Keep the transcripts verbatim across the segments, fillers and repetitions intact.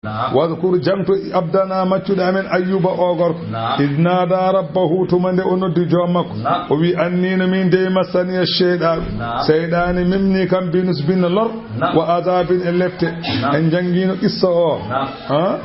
Naam. Wadkur, jaŋto abdana, maccuɗo amen Ayyuba o gorko. Naam. Id naada rabbahu, tuma nde o noddi joom makko. Naam. O wi, anni no min dey, massaniya sheyɗaanu. Naam. Seyɗaani memni kam bi nusbin, lor. Naam. Wa adabin, e lepte. Naam. En janngino qissa o. Naam. Ha?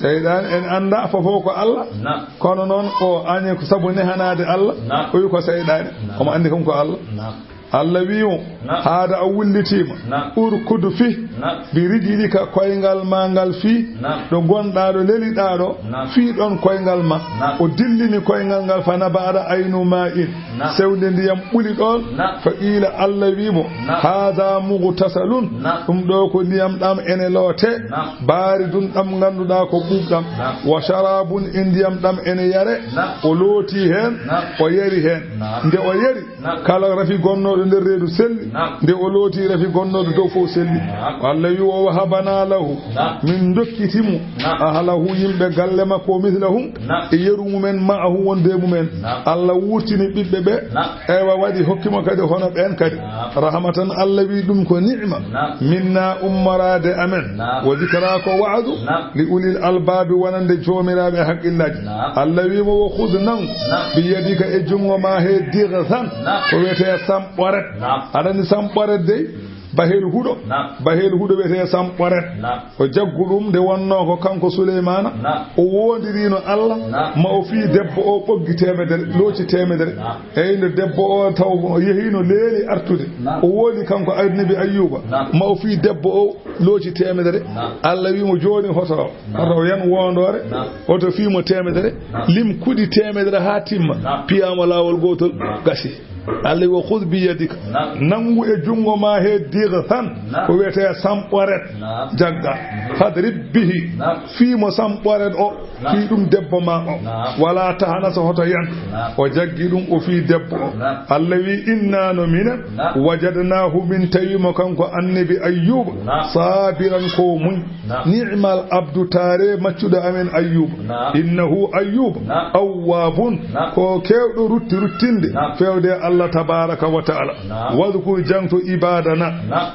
Seyɗaani, en annda fofo ko Allah. Naam. Kono noon o añi ko sabu nehanaade Allah. Naam. O wi ko seyɗaani. Naam. Omo anndi kam ko Allah. Naam. Allah wi mo, naam, haada a wullitiima. Naam. Urkud fih, naam, bi rijlika, koyngal ma ngal fii, naam, ɗo ngonɗaa, ɗo leliɗaa ɗo, naam, fii ɗoon koyngal ma. Naam. O dillini koyngal ngal, fa nabadat aynu ma'in, naam, sewnde ndiyam ɓuli ɗoon. Naam. Fa qiila, Allah wi mo, naam, haada mughtasalun, naam, ɗum ɗo ko ndiyam ɗam ene loote, naam, baaridun, ɗam ngannduɗaa ko ɓuuɓɗam, naam, wa sharabun, e ndiyam ɗam ene yare. Naam. O looti heen, naam, o yari heen. Naam. Nde o yari, naam, kala rafi gonnooɗo nder reedu selli. Naam. Nde o looti, rafi gonnooɗo dow fof selli. Naam. Allah wi, wa wahabana lahu, naam, min ndokkiti mo, naam, ahlahu, yimɓe galle makko, mislahum, naam, e yeru mumen, ma'ahu, wonde mumen. Naam. Allah wurtini ɓiɓɓe ɓe. Naam. Eywa, waɗi hokki mo kadi hono ɓeen kadi. Naam. Rahmatan, Allah wi ɗum ko ni'ma. Naam. Minna, ummoraade amen. Naam. Wa zikra, ko wa'azu. Naam. Li ulil albaabi, wonande joomiraaɓe haqqillaaji. Naam. Allah wi mo, wa khudh, nang. Naam. Bi yadika, e junngo ma he, dighsan. Naam. Ko wiyetee samɓoret. Naam. Aɗa anndi samɓoret dey? Bahel huɗo. Naam. Bahel huɗo wiyetee samɓoret. Naam. O jaggu ɗum nde wonnoo ko kanko Suleymaana. Naam. O woondirino Allah. Naam. Ma o fii debbo o ɓoggi teemedere, looci teemedere. Naam. Eyi, nde debbo o taw o yehiino leeli artude. Naam. O woodi kanko Annabi Ayyuba. Naam. Ma o fii debbo o looci teemedere. Naam. Allah wi mo, jooni hoto, naam, hoto yan woondoore. Naam. Hoto fii mo teemedere. Naam. Lim kuɗi teemedere haa timma. Naam. Piyaa mo laawol gootol. Naam. Gasi. Allah wi, wa khudh bi yadika. Naam. Nanngu e junngo ma he, dighsan. Naam. Ko wiyetee samɓoret. Naam. Jagga. Mhm. Fadrib bihi. Naam. Fii mo samɓoret o. Naam. Fii ɗum debbo ma o. Naam. Wala tahnas, hoto yan. Naam. O jaggi ɗum, o fii debbo o. Naam. Allah wi, inna, no minen. Naam. Wajadnahu, min tawi mo kanko Annabi Ayyuba. Naam. Sabiran, ko muñ. Naam. Ni'mal abdu, taare maccuɗo amen Ayyuba. Naam. Innahu, Ayyuba, naam, awwabun, naam, ko keewɗo rutti ruttinde, naam, feewde Allah tabaraka wa ta'ala. Naam. Wadhkur, jaŋto ibadana. Naam.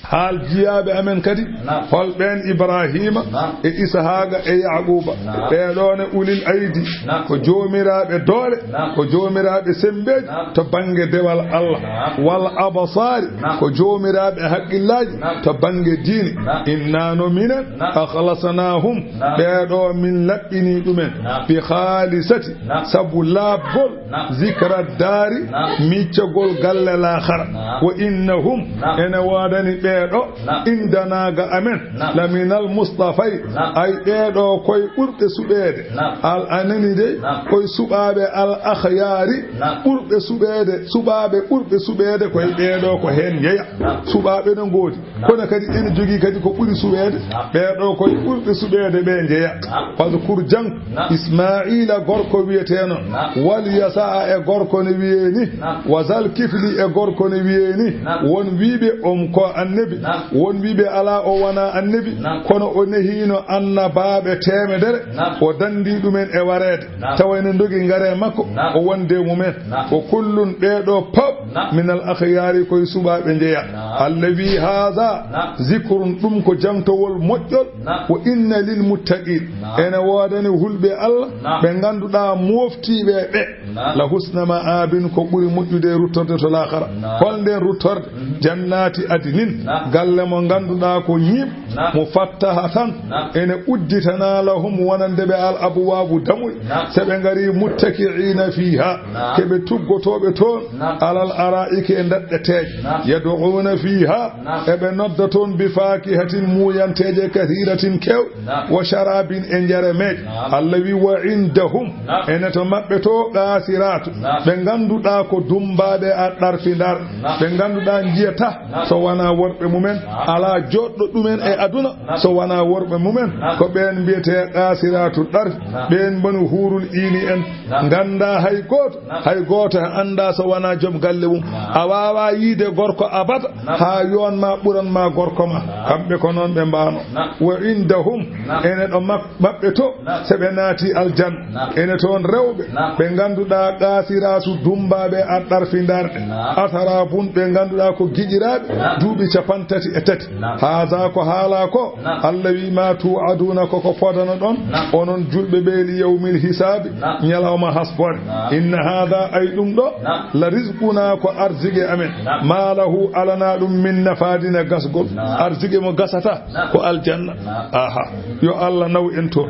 Haal jiyaaɓe amen kadi, naam, hol ɓeen Ibrahima, naam, e Ishaaqa e Yaquuba. Naam. Ɓee ɗoo ne ulil aydi, naam, ko joomiraaɓe doole, naam, ko joomiraaɓe semmbeeji, naam, to bannge dewal Allah. Naam. Wal absaari, naam, ko joomiraaɓe haqqillaaji, naam, to bannge diine. Naam. Inna, no minen, naam, akhlasnahum, naam, ɓee ɗoo min laɓɓini ɗumen, naam, bi khalisati, naam, sabu laaɓgol, naam, zikra daari, naam, miccagol galle laakhara. Naam. Wa innahum, naam, ene woodani ɓee ɗoo, naam, indana ga amen, naam, laminal mustafay, naam, ay ɓee ɗoo koye ɓurɓe suɓeede. Naam. Al anani de, naam, koye suɓaaɓe al akhyaari, naam, ɓurɓe suɓeede, suɓaaɓe ɓurɓe suɓeede koye ɓee ɗoo ko heen njeya. Naam. Suɓaaɓe no ngoodi. Naam. Kono kadi ene jogii kadi ko ɓuri suɓeede. Naam. Ɓee ɗoo koye ɓurɓe suɓeede ɓe njeya. Naam. Fadhkur, jaŋ. Naam. Ismaa'iila gorko wiyeteeno. Naam. Wal Yasa'a e gorko ne wiyee ni. Naam. Wa Zal Kifli e gorko ne wiyee ni. Naam. Won wiiɓe on ko annabi. Naam. Won wiiɓe alaa, o wonaa annabi. Naam. Kono o nehiino annabaaɓe teemedere. Naam. O danndi ɗumen e wareede. Naam. Tawa ene ndogi ngare makko. Naam. O wonde mumen. Naam. Wa kullun, ɓee ɗoo pop. Naam. Minal akhyaari, koye suɓaaɓe njeya. Naam. Allah wi, haadha, naam, zikrun, ɗum ko jaŋtowol moƴƴol. Naam. Wa inna lil muttaqiin, naam, ene woodani hulɓe Allah, naam, ɓe ngannduɗaa mooftiiɓe ɓe, naam, la husna ma'aabin, ko ɓuri moƴƴude ruttorde to laakhara. Naam. Hol ndeen ruttorde? Mhm. Jannaati adnin, naam, galle mo ngannduɗaa ko ñiiɓ, naam, mufattahatan, naam, ene udditana lahum, wonande ɓe al abwaabu, damuy. Naam. Se ɓe ngari, muttaki'iina fiiha, naam, ke ɓe tuggotooɓe toon, naam, alal araa'iki, e ndaɗɗe teeƴe. Naam. Yad'uuna fiiha, naam, eɓe nodda toon bi faakihatin, muuyanteeje, kasiiratin, keewɗe. Naam. Wa sharaabin, e njaremeeje. Naam. Allah wi, wa indahum, naam, ene to maɓɓe to, qaasiraatu, naam, ɓe ngannduɗaa ko dummbaaɓe a ɗarfindar, naam, ɓe ngannduɗaa njiyata, naam, so wonaa worɓe mumen, naam, alaa jooɗɗo ɗumen e aduna, so wanaa worɓe mumen, ko ɓeen mbiyetee qaasiraatu ɗarfi, ɓeen mboni huurul iini en, nganndaa hay gooto, hay gooto he anndaa so wanaa joom galle mum. A waawaa yiide gorko abada, haa yoon ma ɓuran ma gorko ma. Kamɓe ko noon ɓe mbaano. Wa indahum, ene ɗo mak-, maɓɓe to, so ɓe naati aljanna, ene toon rewɓe, ɓe ngannduɗaa qaasiraasu dummbaaɓe a ɗarfi ndarɗe, atarabun, ɓe ngannduɗaa ko giƴiraaɓe, duuɓi capantati e tati. Haza ko haala ko, Allah wi ma tu'aduna ko ko podano ɗon, onon julɓe ɓe li yawmil hisaabi, ñalawma hasbore. Inna haza ay ɗum ɗo, la rizquna ko arzike amen, ma lahu alana ɗum min nafadina gasgol, arzike mo gasata ko aljanna. Aha, yo Allah naw en to.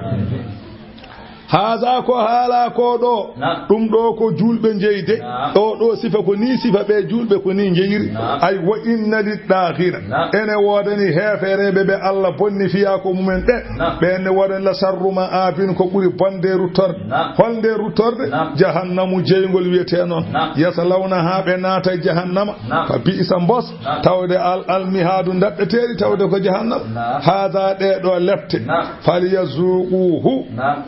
Haza ko haala ko ɗo, ɗum ɗo ko julɓe njeyi de. O ɗo sifa ko ni sifa ɓe julɓe ko ni njeyiri. Ay wa inna lid dakhina. Ene woodani heefereɓe ɓe Allah bonni fiya ko mumen ɓe. Ɓe ne woodani la sharru ma'abin ko ɓuri bonde ruttorde. Holnde ruttorde? Jahannamu jeyngol wiyete noon. Yaslawna ha ɓe naata jahannama. Fa bi'sa mbos. Tawde al-, almihaadu ndaɗɗeteeri tawde ko jahannam. Haza ɗe ɗo lepte. Falyazuquhu.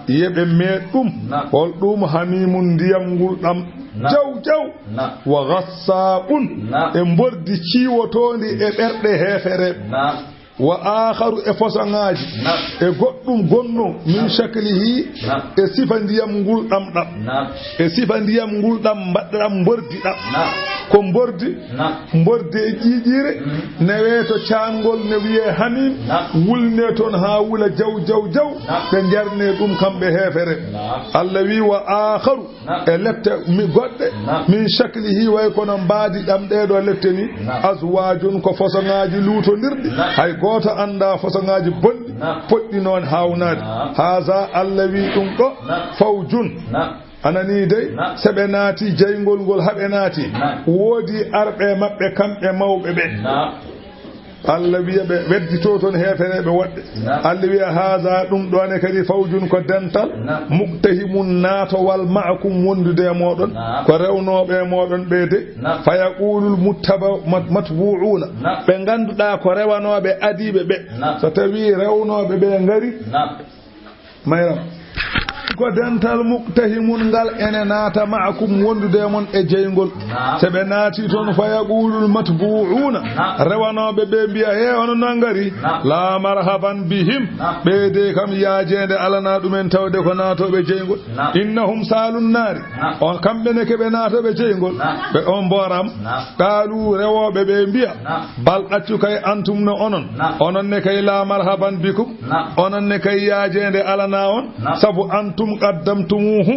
Yeɓe meeɗ ɗum. Hol ɗum hamimun ndiyam ngulɗam jaw jaw. Wa ghassaqun. E mbordi ciwotoondi e ɓerɗe heefereɓe. Wa akharu e fosoŋaaji. E goɗɗum gonno min shaklihi e sifa ndiyam ngulɗam ɗam. E sifa ndiyam ngulɗam mbaɗɗam mbordi ɗam. Ko mbordi, mbordi e ƴiiƴiire, newe to caangol ne wiye hamim, wulne toon haa wula jaw, jaw, jaw, ɓe njarne ɗum kamɓe heefere. Allah wi wa akharu, e lepte mi goɗɗe, min shaklihi way kono mbaadi ɗam ɗee ɗo lepte ni, azwaajun ko fosoŋaaji luutondirɗi, hay gooto anndaa fosoŋaaji bonɗi, poɗɗi noon haawnaade. Haza Allah wi ɗum ɗo, fawjun. A nanii dey, so ɓe naati jeyngol ngol, haa ɓe naati, woodi arɓe maɓɓe kamɓe mawɓe ɓe. Allah wiya ɓe weddito toon heefereɓe woɗɓe. Allah wiya, haza, ɗum ɗo ne kadi, fawjun ko dental, muqtahimun naatowal, ma'akum wondude e mooɗon, ko rewnooɓe e mooɗon ɓe de. Fa yaqulul muttaba-, mat-, matbu'una, ɓe ngannduɗaa ko rewanooɓe adiiɓe ɓe. So tawii rewnooɓe ɓe ngari, Mayram. Ko dental muqtahimun ngal ene naata ma'akum wondude e mon e jeyngol. So ɓe naati toon, fa yaqulul matbu'una, rewanooɓe ɓe mbiya, he, onon no ngari? La marhaban bihim. Ɓe de kam yaajeende alana ɗumen tawde ko naatooɓe jeyngol. Innahum salun naari. On kamɓe ne ke ɓe naatooɓe jeyngol. Ɓe on mbooram. Qaalu rewooɓe ɓe mbiya, bal ɗaccu kay antum no onon. Onon ne kay la marhaban bikum. Onon ne kay yaajeende alana on, sabu antum qaddamtumuhu,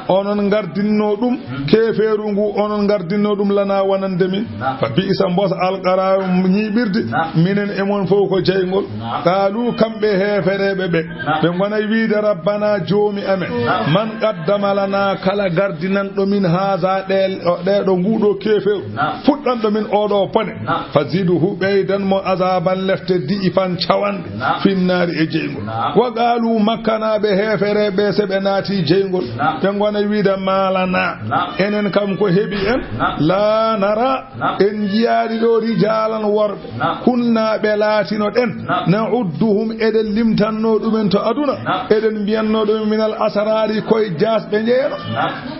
onon ngardinno ɗum, keefeeru ngu onon ngardinno ɗum lana wonande min. Fa bi'sa mbos alqaraaru ñiiɓirde, minen e mon fof ko jeyngol. Qaalu kamɓe heefereɓe ɓe, ɓe ngona wiide rabbana joomi amen, man qaddama lana kala gardinanɗo min haza ɗe, ɗe ɗo nguɗo keefeeru, fuɗɗanɗo min oɗo bone. Fa ziduhu ɓeydan mo azaban lefte di'ifan cawanɗe. Finnaari e jeyngol. Wa qaalu makkanaaɓe heefereɓe so ɓe naati jeyngol, ɓe ngona wiide malana, enen kam ko heɓi en, la nara, en njiyaani ɗo rijalan worɓe, kunna ɓe laatino ɗen, na'udduhum eɗen limtanno ɗumen to aduna, eɗen mbiyanno ɗumen minal asrari koye jaasɓe njeeyano.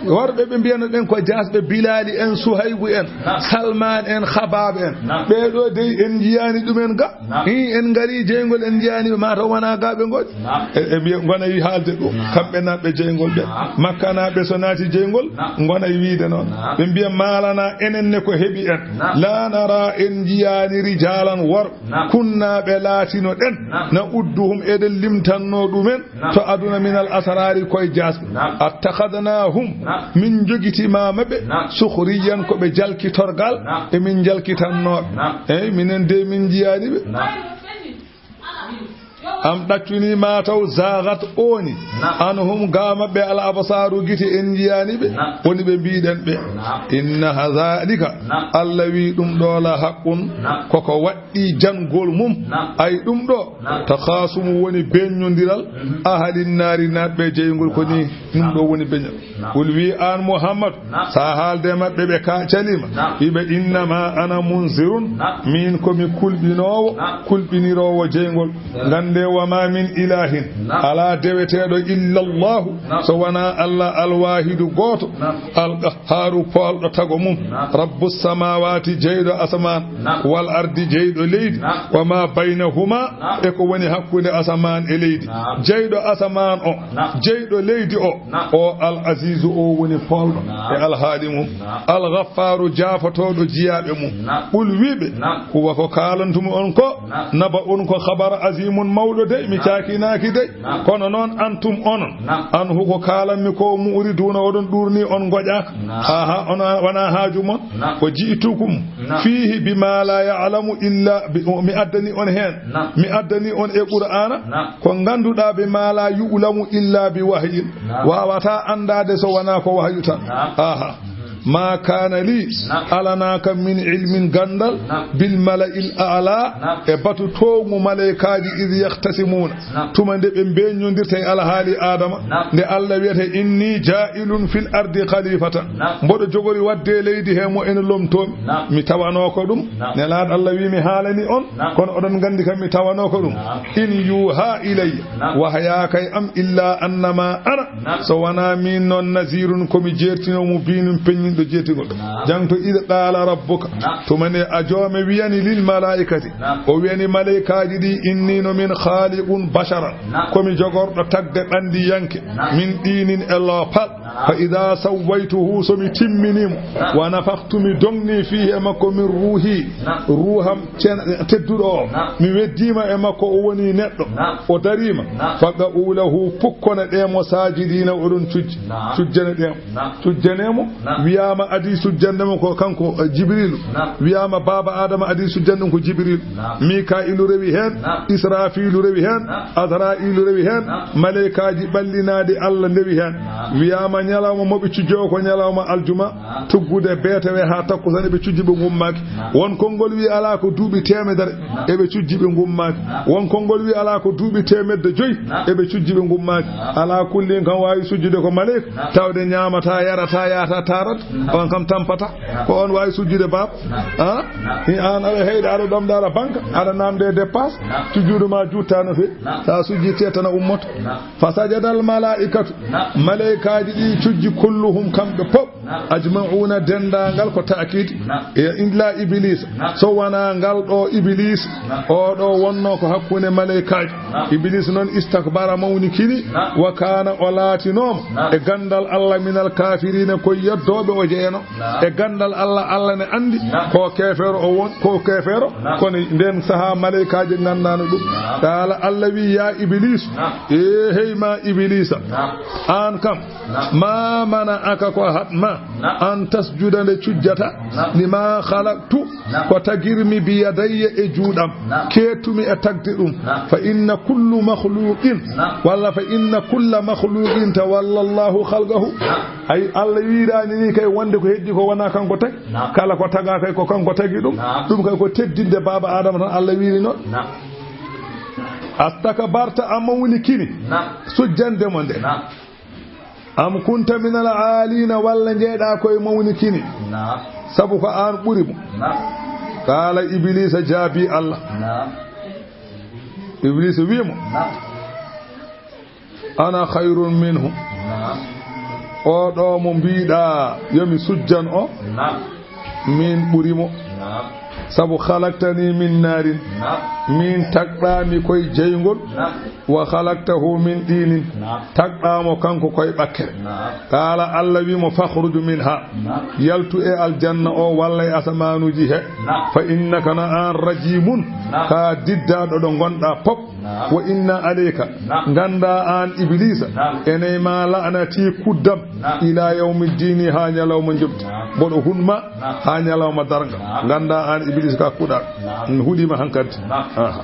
Worɓe ɓe mbiyanno ɗen ko jaasɓe Bilali en, Suhaybu en, Salman en, Khabaab en. Ɓee ɗo dey en njiyaani ɗumen ga. Hi, en ngari jeyngol, en njiyaani ɓe, mataw wona ga ɓe ngoni. E, e mbiya, ngona wi haalde ɗo. Kamɓe naɓɓe jeyngol ɓe. Makkanaaɓe so naati jeyngol, ngona wiide noon. Ɓe mbiya malana enen ne ko heɓi en. La nara en njiyaani rijalan wor. Kunna ɓe laatino ɗen. Na'udduhum eɗen limtanno ɗumen. To aduna minal asrari koye jaasɓe. Attakhadnahum, min jogitima maɓe, sukhriyan ko ɓe jalkitorgal, e min jalkitannooɓe. Eyi, minen de min njiyaani ɓe. Am ɗaccunii ma taw zaagat ooni. Naam. Anhum gaa maɓɓe al absaaru gite en njiyaani ɓe. Naam. Woni ɓe mbiɗen ɓe. Naam. Inna zaalika. Naam. Alla wi'i ɗum ɗo la haqqun. Naam. Koko waɗɗii jangol mum. Naam. Ay ɗum ɗo. Naam. Takhaasumu woni beññondiral. Mhm. Ahalin naari naatɓe jeyngol ko ni. Naam. Ɗum ɗo woni beñal. Naam. Qul wi' aan Muhammad, naam, so a haalde maɓɓe ɓe ka calima, naam, wi'ɓe innama ana munzirun, naam, min ko mi kulɓinoowo, naam, kulɓiniroowo jeyngol. Naam. Ngannde wa ma min ilahin, naam, alaa deweteeɗo illa Allahu, naam, so wonaa Allah alwaahidu gooto, naam, alqahhaaru poolɗo tago mum, naam, rabbu samaawaati jeyɗo asamaan, naam, wal ardi jeyɗo leydi, naam, wa ma baynahuma, naam, e ko woni hakkunde asamaan e leydi. Naam. Jeyɗo asamaan o, naam, jeyɗo leydi o, naam, o al azizu o woni poolɗo, naam, e alhaali mum. Naam. Al ghaffaaru jaafotooɗo jiyaaɓe mum. Naam. Qul wi'ɓe, naam, huwa ko kaalantumo on ko, naam, naba'un ko khabar azimun mawɗo dey, mi, naam, caakinaaki dey. Naam. Kono noon antum onon, naam, anhu ko kaalanmi ko mu'riduuna oɗon ɗuurni on ngoƴaaka. Naam. Aha, on wonaa haaju mon. Naam. Wa ji'tukum, naam, fiihi bima la ya'lamu illa bi, mi addani on heen. Naam. Mi addani on e Qur'aana, naam, ko ngannduɗaa bima la yu'lamu illa bi wahyin. Naam. Waawataa anndaade so wonaa ko wahyu tan. Naam. Aha. Mhm. Ma kaana li, naam, alanaa kam min ilmin ganndal, naam, bil mala'il a'la, naam, e batu towngu malaykaaji id yahtasimuuna. Naam. Tuma nde ɓe mbeññondirta e alhaali Aadama, naam, nde Allah wiyata, inni jaa'ilun fil ardi khalifatan. Naam. Mboɗo jogori waɗde e leydi he mo ene lomtoomi. Naam. Mi tawanoo ko ɗum. Naam. Nelaaɗo Allah wi mi haalani on, naam, kono oɗon nganndi kam mi tawanoo ko ɗum. Naam. In yuha ilayya, naam, wahayaaka e am illa annama ana, naam, so wonaa min noon nazirun ko mi jeertinoo mu biinum peññinɗo jeertigol. Naam. Jangto id qaala rabbuka. Naam. Tuma nde a joome wiyani lil malaa'ikati. Naam. O wiyani malaykaaji ɗi, inni no min khaliqun basharan. Naam. Ko mi jogorɗo tagde ɓandiyanke. Naam. Min ɗiinin e loopal. Naam. Fa ida sawwaytuhu so mi timminimo. Naam. Wa nafakhtu mi dogni fihi e makko min ruuhi. Naam. Ruuham cen-, tedduɗo o. Naam. Mi weddima e makko o woni neɗɗo. Naam. O darima. Naam. Faqa'u lahu pukkone ɗe mo saajidiina oɗon cujji. Naam. Cujjane ɗe. Naam. Cujjanee mo. Naam. Wiyaama adii sujjande mo ko kanko, eh, Jibriilu. Naam. Wiyaama baaba Aadama adii sujjande mo ko Jibriilu. Naam. Mikaa'iilu rewi heen. Naam. Israafiilu rewi heen. Naam. Azra'iilu rewi heen. Naam. Maleykaaji ɓallinaaɗi Allah ndewi heen. Naam. Wiyaama ñalawma mo ɓe cujji o ko ñalawma aljuma. Naam. Tuggude beetewe haa takkusaan eɓe cujji ɓe ngummaaki. Naam. Won konngol wiyi alaa ko duuɓi teemedere. Eɓe cujji ɓe ngummaaki. Won konngol wiyi alaa ko duuɓi teemedde joyi. Eɓe cujji ɓe ngummaaki. Alaa kullin kam waawi sujjude ko maleyka, tawde ñaamataa, yarataa, yahataa, taarataa. On kam tampataa. Ko on waawi sujjude baaba. Ah? Ni aan aɗa heyɗa, aɗa ɗomɗa, aɗa banka, aɗa naamde e dépasse. Sujjudu ma juutta no feewi. Sa sujji teetana ummoto. Fa sajadal malaa'ikatu. Maleykaaji ɗi cujji kulluhum kamɓe pop. Ajma'uuna, denndaangal ko ta'kiid. Naam. E illa Ibiliisa. Naam. So wonaa ngal ɗo Ibiliisa. Naam. O ɗo wonnoo ko hakkunde maleykaaji. Naam. Ibiliisa noon istakbara, mawnikini. Naam. Wa kaana, o laatinooma. Naam. E ganndal Allah minal kaafiriina, ko yeddooɓe o jeyanoo. Naam. E ganndal Allah, Allah ne anndi. Naam. Ko keefeero o won, ko keefeero. Naam. Kono ndeen sahaa maleykaaji nganndaano ɗum. Naam. Taala Allah wi, yaa Ibiliisa. Naam. E hey ma Ibiliisa. Naam. Aan kam. Naam. Ma mana'aka, ko haɗ ma. Naam. An tasjuda, nde cujjata. Naam. Lima khalaqtu. Naam. Ko tagirmi biyadayya, e juuɗam. Naam. Keetumi e tagde ɗum. Naam. Fa inna kullu makhluqin. Naam. Walla fa inna kulla makhluqin tawalla Allahu khalqahu. Naam. Ay, Allah wiiraani ni kay wonde ko heddi ko wonaa kanko tagi. Naam. Kala ko tagaa kay ko kanko tagi ɗum. Naam. Ɗum kay ko teddinde baaba Aadama tan Allah wiiri noon. Naam. Astakbarta, a mawnikini. Naam. Sujjande mo nde. Naam. Am kunta minal aaliina, walla njeeɗaa koye mawnikini? Naam. Sabu ko aan ɓuri mo. Naam. Qaala Ibiliisa, jaabii Allah. Naam. Ibiliisa wii mo, naam, ana khayrun minhu. Naam. O ɗo mo mbiiɗaa yo mi sujjan o. Naam. Miin ɓuri mo. Naam. Sabu khalaqtanii min naarin. Naam. Miin tagɗaa mi koye jeyngol. Naam. Wa khalaqtahu min ɗiinin. Naam. Tagɗaa mo kanko koye ɓakkere. Naam. Qaala, Allah wii mo, fakhruj minha. Naam. Yaltu e aljanna o walla e asamaanuuji he. Naam. Fa innaka, no aan, rajiimun. Naam. Ka diddaaɗo ɗo ngonɗaa pop. Naam. Wa inna alayka. Naam. Nganndaa aan Ibiliisa. Naam. Ene ma la'nati kuddam. Naam. Ila yawmi ddiini, haa ñalawma njoɓdi. Naam. Mboɗo hun ma. Naam. Haa ñalawma darnga. Naam. Nganndaa aan Ibiliisa ka kuɗaaɗo. Naam. Mi huɗii ma hankadi. Naam. Aha.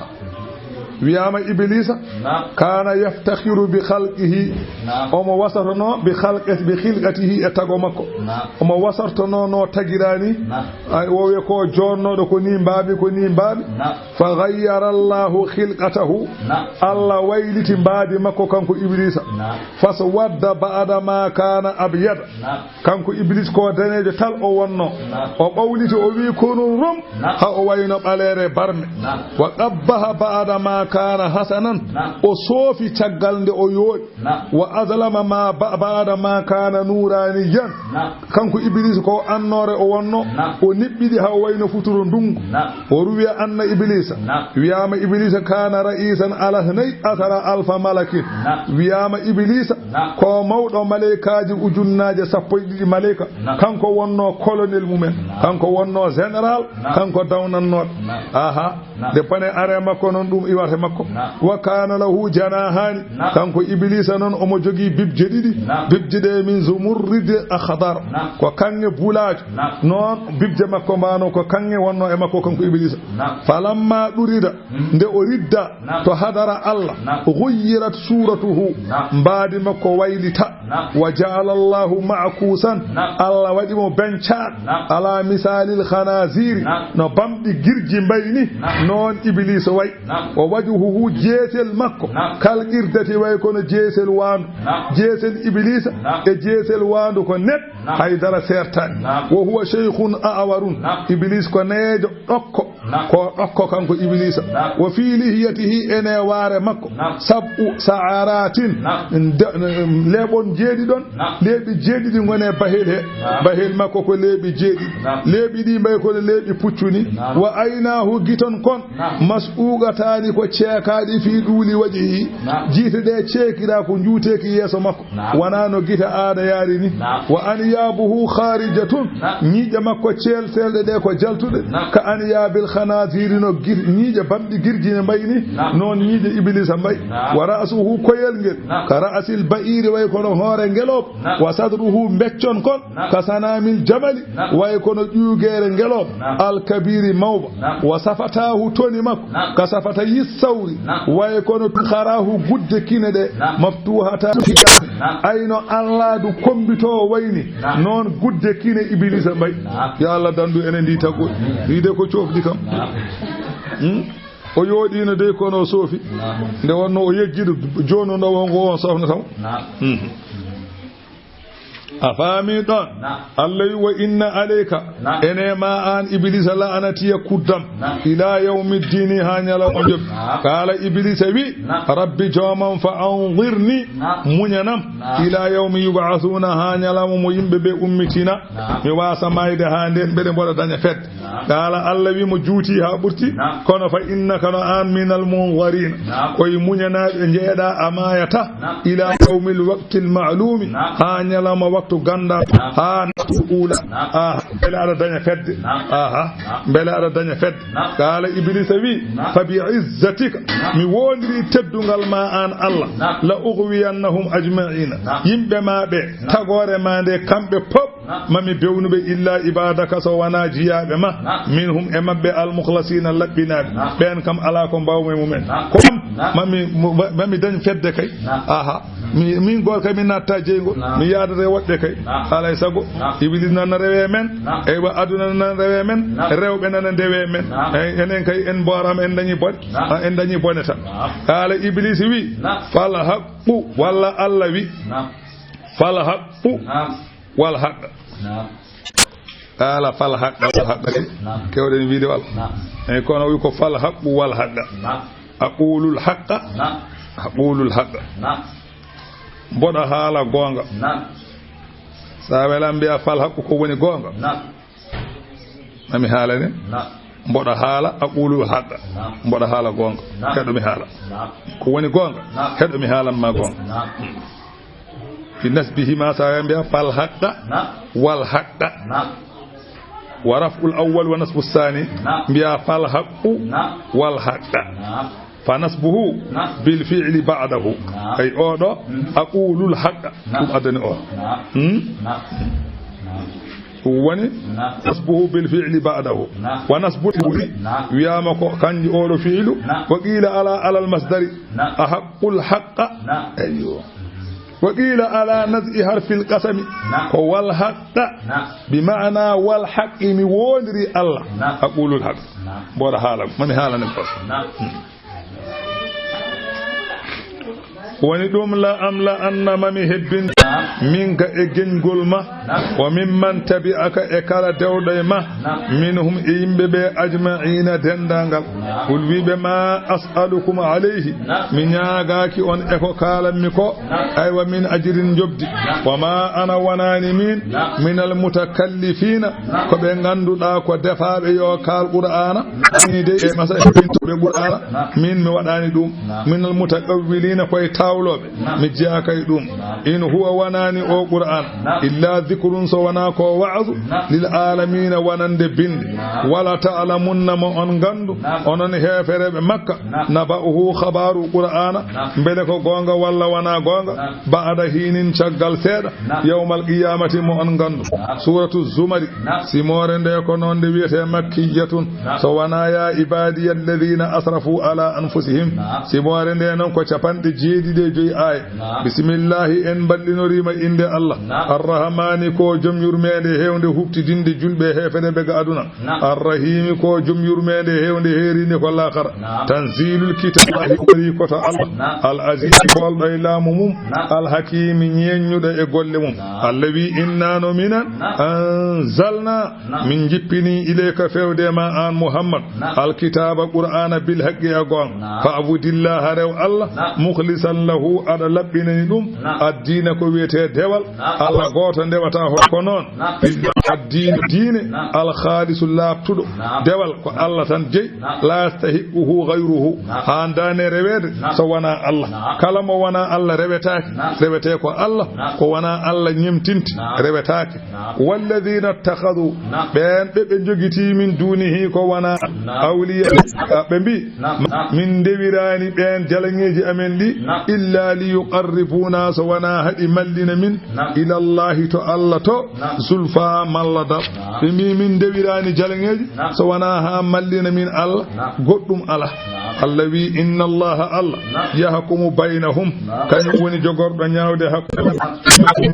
Wiyaama Ibliisa, naam, kaana yaftakhiru bi khalqihi. Naam. Omo wasartono bi khalqi-, bi khilqatihi, e tago makko. Naam. Omo wasartono no tagiraani. Naam. Ay, o wiya ko jonnooɗo, ko ni mbaami, ko ni mbaami. Naam. Fa ghayyara Allahu khilqatahu. Naam. Allah wayliti mbaadi makko kanko Ibliisa. Naam. Faswadda ba'da ma kaana abyada. Naam. Kanko Iblis ko daneejo tal o wonno. Naam. O ɓawliti, o wi konun rum, naam, ha o wayno ɓaleere barme. Naam. Wa qabbaha ba'da ma kaana hasanan. Naam. O soofi caggal nde o yooɗi. Naam. Wa azlama ma ba-, ba'da ma kaana nuuraniyan. Naam. Kanko Iblis ko annoore o wonno. Naam. O niɓɓiɗi ha o wayno futuro ndungu. Naam. O ruwiya anna Iblisa. Naam. Wiyaama Iblisa kaana ra'isan ala thnay asara alfa malakin. Naam. Wiyaama Iblisa, naam, ko mawɗo maleykaaji ujunnaaje sappo e ɗiɗi maleyka. Naam. Kanko wonno colonel mumen. Naam. Kanko wonno général. Naam. Kanko dawnannooɓe. Naam. Aha. Naam. Nde pane are makko noon, ɗum iwata makko. Naam. Wa kaana lahu janahani. Naam. Kanko Iblisa noon omo jogii bibje ɗiɗi. Naam. Bibje ɗe min zumurridi akhdar. Naam. Ko kaŋŋe bulaajo. Naam. Noon bibje makko mbano ko kaŋŋe wonno e makko kanko Iblisa. Naam. Falamma ɗurida, mm, nde o ridda, naam, to hadara Allah, naam, ghuyyirat suratuhu, naam, mbaadi makko waylita. Naam. Wa ja'ala Allahu ma'kusan, naam, Allah waɗi mo bencaaɗo, naam, ala misalil khanaziri, naam, no bamɗi girji mbayni, naam, noon Iblisa way. Naam. Wa wajhuhu, jeesel makko, naam, kal qirdati, way kono jeesel waandu. Naam. Jeesel Iblisa, naam, e jeesel waandu ko net. Naam. Haydara sertaani. Naam. Wa huwa shaykhun a'warun. Naam. Iblis ko neejo ɗokko. Naam. Ko ɗokko kanko Iblisa. Naam. Wa fi lihiyatihi, ene waare makko. Naam. Sab'u sa'aratin. Naam. Nde-, leeɓon jeeɗiɗon. Naam. Leeɓi jeeɗiɗi ngone bahel he. Naam. Bahel makko ko leeɓi jeeɗiɗi. Naam. Leeɓi ɗi mbay kono leeɓi puccuni. Naam. Wa aynahu, giton kon. Naam. Mas'uqatani, ko ceekaaɗi fi ɗuuli wajhihi. Naam. Jiite ɗe ceekira ko njuuteeki yeeso makko. Naam. Wonaa no gite aada yaari ni. Naam. Wa anyabuhu kharijatun. Naam. Ñiiƴe makko ceelseelɗe ɗe ko jaltuɗe. Naam. Ka anyabil khanaziri, no gir-, ñiiƴe bamɗi girjine mbayi ni. Naam. Noon ñiiƴe Iblisa mbayi. Naam. Wa ra'suhu, koyel ngel. Naam. Ka ra'sil ba'iri, way kono hoore ngelooba. Naam. Wa sadruhu, mbeccon kon. Naam. Ka sanamil jamali, naam, way kono ƴuugeere ngelooba, naam, alkabiri mawba, naam, wa safatahu, toni makko, naam, ka safata yissawri, naam, way kono kharahu, gudde kine ɗe, naam, maftuhata, naam, ayno Allah du kombito wayni, naam, noon gudde kine Iblisa mbay. Naam. Ya Allah, dandu enen ndi taggo. Amin. Wiide ko coofdi kam. Naam. Hmm? O yooɗino dey kono o soofi. Naam. Nde wonno o yejjiɗo jonuɗo wongo on sofna taw. Naam. Hmm. A faami ɗon? Naam. Allah wi, "Wa inna alayka," naam, ene ma an Iblisa, "la'anati," kuddam, naam, "ila yawmi ddini," haa ñalawma joɓi. Naam. Qaala, Iblisa wi, naam, "Rabbi, joomam, fa anzirni," naam, muñanam, naam, "ila yawmi yub'athuna," haa ñalawma mo yimɓe ɓe ummitina. Naam. Mi waasa mayde haa nden mbeɗe mboɗa daña fedde. Naam. Qaala, Allah wi mo, juuti haa ɓurti, naam, kono fa innaka, no aan, minal munzarina, naam, koye muñanaaɓe njeeɗa, a maayata, naam, ila yawmil waqtil ma'lumi, naam, haa ñalawma waktu ganndal, naam, haa naftu ula. Naam. Aha, mbele aɗa daña fedde? Naam. Aha, naam, mbele aɗa daña fedde? Naam. Qaala, Iblisa wi, naam, fa bi izzatika, naam, mi woondiri teddungal ma aan Allah, naam, la ughwiyannahum ajma'ina, naam, yimɓe ma ɓe, naam, tagoore ma nde, kamɓe pop, naam, mami bewnuɓe, illa ibadaka, so wonaa jiyaaɓe ma, naam, minhum, e maɓɓe, almukhlasina, laɓɓinaaɓe. Naam. Ɓeen kam alaa ko mbaawmi e mumen. Naam. Ko am, naam, mami, mami dañ fedde kay. Naam. Aha. Mi, min goor kay mi natta jeyngol. Naam. Mi yaadata e woɗɓe kay. Naam. Alay sago. Naam. Iblis nana rewe men. Naam. Eywa, aduna nana rewe men. Naam. Rewɓe nana ndewe men. Naam. Ey, enen kay en mboorama, en dañi bone. Naam. Ah, en dañi bone tan. Naam. Qaala Iblis wi, naam, fal haqqu, walla Allah wi, naam, fal haqqu. Naam. Wal haqqa. Naam. Qaala fal haqqa wal haqqa de. Naam. Kewɗen wiide wal. Naam. Eyi, kono wi ko fal haqqu wal haqqa. Naam. Aqulul haqqa. Naam. Aqulul haqqa. Naam. Mboɗa haala goonga. Naam. Sa welan mbiya fal haqqu ko woni goonga. Naam. Mami haalane? Naam. Mboɗa haala, aqulul haqqa. Naam. Mboɗa haala goonga. Naam. Heɗo mi haala. Naam. Ko woni goonga? Naam. Heɗo mi haalan ma goonga. Naam. Fi nasbihima, sa mbiya fal haqqa, naam, wal haqqa. Naam. Wa raf'ul awwal wa nasbu sani. Naam. Mbiya fal haqqu, naam, wal haqqa. Naam. Fa nasbuhu, naam, bil fi'li ba'dahu. Naam. Ay oɗo, mm, aqulul haqqa. Naam. Ɗum addani o. Naam. Hmm? Naam. Naam. Woni نعم. نصبه بالفعل بعده. نعم. ونصب الفعل نعم. وياما كو كانجي أولو فعل. نعم. وقيل على، على المصدر. نعم. أحق الحق. نعم. أيوه. وقيل على نزع حرف القسم. نعم. والحق. نعم. بمعنى والحق مي ووندري الله. نعم. أقول الحق. نعم. بورا حالا، مامي حالا نقص. نعم. Woni ɗum, la am la anna, mami hebbin, minka, e geñgol ma, wa mimman tabi'aka, e kala dewɗo e ma, minhum, e yimɓe ɓe, ajma'iina, denndaangal. Qul, wi'ɓe, ma as'alukum alayhi, mi ñaagaaki on e ko kaalanmi ko, aywa, min ajrin, njoɓdi, wa ma ana, wonaani min, minal mutakallifiina, ko ɓe ngannduɗaa ko defaaɓe yo kaal Qur'aana, ni de e masa e pintoɓe Qur'aana, min mi waɗaani ɗum, minal mutaqawwiliina, koye tawlooɓe, mi jeyaaka e ɗum. In huwa, wonaani o Qur'aan, illa dhikrun, so wonaa ko wa'azu, lil aalamiina, wonande binde. Wala ta'lamunna, mo on nganndu, onon heefereɓe Makka, naba'uhu, khabaaru Qur'aana, mbele ko goonga walla wonaa goonga, ba'da hiinin, caggal seeɗa, yawmal qiyaamati, mo on nganndu. Suuratu Zumari, simoore nde ko noon nde wiyetee, makkiyatun, so wonaa yaa ibaadiya alladhiina asrafu ala anfusihim, simoore nde noon ko capanɗe jeeɗiɗi e joyi aaya. Bismillahi, en mballinoriima innde Allah. Arrahmaani, ko jom yurmeende heewnde huɓtidinde julɓe e heefereɓe ga aduna. Arrahiimi, ko jom yurmeende heewnde heerinde ko laakara. Tanziilul kitaabi, wari ko to Allah. Al aziizi, poolɗo e laamu mum. Al hakiimi, ñeeññuɗo e golle mum. Allah wi, inna no minen, anzalna, min jippini, ilayka, fewde ma aan Muhammad, alkitaaba Qur'aana, bil haqqi, e goonga. Fa'budillaha, rew Allah, mukhlisan lahu, aɗa laɓɓinani ɗum, addiina, ko wiyetee dewal, Allah gooto ndewata, hol ko noon, addiina, diine, alkhaalisu, laaɓtuɗo, dewal ko Allah tan jeyi, la yastahiqquhu ghayruhu, haandaani reweede so wonaa Allah. Kala mo wonaa Allah rewetaake, rewetee ko Allah, ko wonaa Allah ñemtinti rewetaake. Walladhiina ittakhadhu, ɓeen ɓe ɓe njogiti, min duunihi, ko wonaa Allah, awliya, ɓe mbi, min ndewiraani ɓeen jalaŋeeji amen ɗi, illa li yuqarribuna, so wonaa haɗi mallina min, ila Allahi, to Allah to, zulfa, malla dal. Ɓe mbi, min ndewiraani jalaŋeeji so wonaa haa mallina min Allah, goɗɗum alaa. Allah wi, inna Allaha, Allah, yahkumu baynahum, kañum woni jogorɗo ñaawde hakkunde